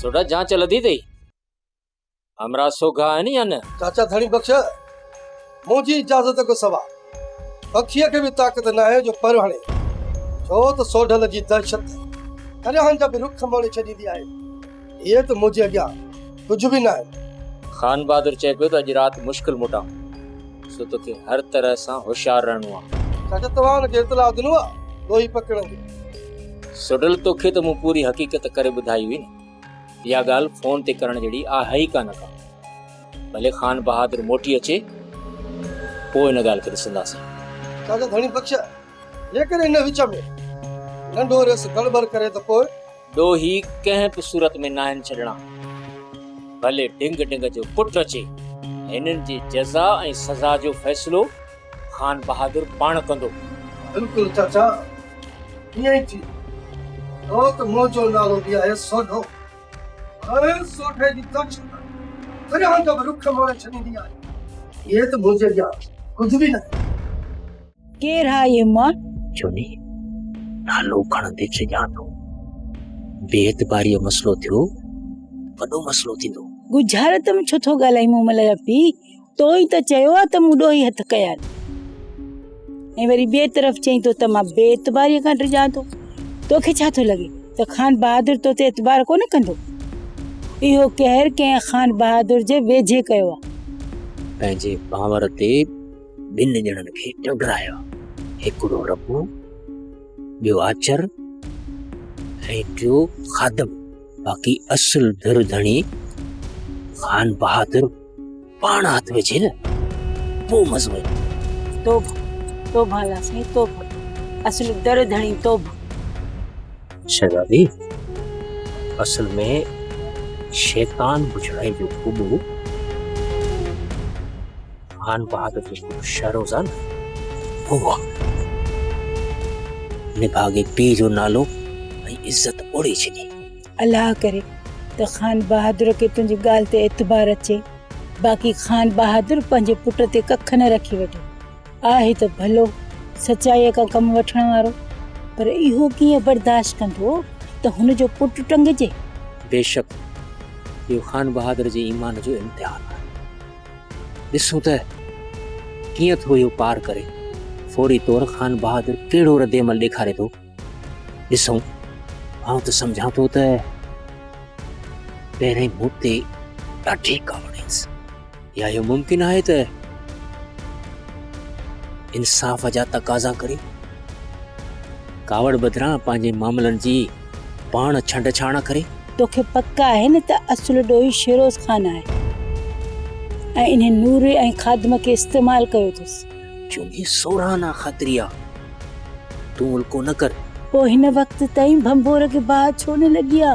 سوڍا جانچ لڌي اٿئي؟ همراهه سوگها آهن يا نه؟ چاچا ڌڻي بخش، منهنجي اجازت کان سوا پکيء کي به طاقت ناهي جو پر هڻي، ڇو ته سوڍل جي دهشت درياهن جا به رخ موڙي ڇڏيندي آهي. اهي ته منهنجي اڳيان ڪجهه به ناهن. خان بهادر چئي پيو ته اڄ رات مشڪل موٽان، سو توکي هر طرح سان هوشيار رهڻو آهي. چاچا توهان هن کي اطلاع ڏنو آهي ڏوهي پڪڙڻ جو؟ سوڍل توکي ته مون پوري حقيقت ڪري ٻڌائي هئي نه. اها ڳالهه فون تي ڪرڻ جهڙي آهي ئي ڪانه ڪا. ڀلي خان بهادر موٽي اچي، پوء ان ڳالهه کي ڏسنداسين. چاچا ڌڻي بخش، جيڪڏهن ان وچ ۾ ننڍو ريس گڙٻڙ ڪري ته پوء؟ ڏوهي ڪنهن به صورت ۾ ناهن ڇڏڻا. ڀلي ڊنگ ڊنگ جو پٽ اچي. هنن جي جزا ۽ سزا جو فيصلو خان بهادر پاڻ ڪندو. بلڪل چاچا ائين ئي ٿي. ڇو ته منهنجو نالو به آهي سوڍو ۽ سوڍي جي دهشت درياهن جا به رخ موڙي ڇڏيندي آهي. اهي ته منهنجي اڳيان ڪجهه به ناهن. ڪير ها اهي مئا؟ چوني نالو کڻندي ڊڄان ٿو. بي اعتباريء جو مسئلو ٿيو ته وڏو مسئلو ٿيندو. ڳجهارت ۾ ڇو ٿو ڳالهائين مومل جا پيء؟ تو ئي ته چيو آهي ته مون ڏوهي هٿ ڪيا آهن ۽ وري ٻئي طرف چئين ٿو ته مان بي اعتباريء کان ڊڄان ٿو. توکي ڇا ٿو لڳي ته خان بهادر تو تي اعتبار ڪونه ڪندو؟ اهو قهر ڪنهن خان بهادر جي ويجهي ڪيو آهي. پنهنجي بانور تي ٻن ڄڻن کي ٽنگرايو، هڪڙو ربو، ٻيو آچر ۽ ٽيو خادم، باقي اصل ڌر ڌڻي خان بهادر پاڻ هٿ وجهي نه پوء مزو ايندو. توبھ توبھ الله سائين توبھ، اصل در ڌڻي توبھ. شهزادي، اصل ۾ شيطان بڇڙائي جو ڦٻو خان بهادر جو پٽ شهروز آ نه اهو آ. نڀاڳي پيء جو نالو ۽ عزت ٻوڙي ڇڏي. الله ڪري ته خان بهادر کي تنهنجي ڳالهه تي اعتبار اچي. باقي خان بهادر پنهنجي پٽ تي ڪک نه رکي وٺي. آهي ته ڀلو سچائيء کان ڪم وٺڻ وارو، پر اهو ڪيئن برداشت ڪندو ته هن جو پٽ ٽنگجي. بيشڪ اهو خان بهادر جي ايمان جو امتحان آهي. ڏسون ته ڪيئن ٿو اهو پار ڪري. فوري طور خان بهادر ڪهڙو ردعمل ڏيکاري ٿو، ڏسون. آئون ته سمجهان ٿو ته پهرين مون تي ڏاڍي ڪاوڙ ايندس. يا اهو ممڪن آهي ته انصاف جا تقاضا ڪري ڪاوڙ بدران پنهنجي معاملن جي پاڻ ڇنڊ ڇاڻ ڪري. توکي پڪ آهي نه ته اصل ڏوهي شيروز خان آهي ۽ انهي نوري ۽ خادم کي استعمال ڪيو اٿس. چوني سورهانا خاطري آ، تون الڪو نه ڪر. پوء هن وقت تائين ڀنڀور کي باهه ڇو نه لڳي آ؟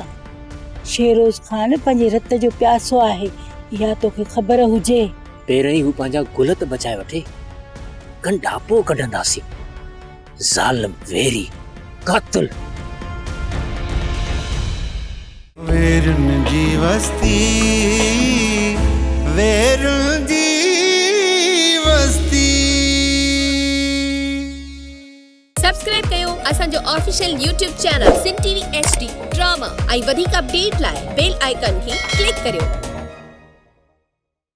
شيروز خان پنهنجي رت جو پياسو آهي، اها توکي خبر هجي. پهرئين هو پنهنجا گل ته بچائي وٺي، ڪنڊا پوء ڪڍنداسين. ظالم ويري قاتل. ويرن جي وستي ويرن جي وستي. سبسڪرائب ڪيو اسان جو official YouTube channel Sindh T V H D drama ۽ وڌيڪ اپڊيٽ لاء بيل آئيڪان کي ڪلڪ ڪريو.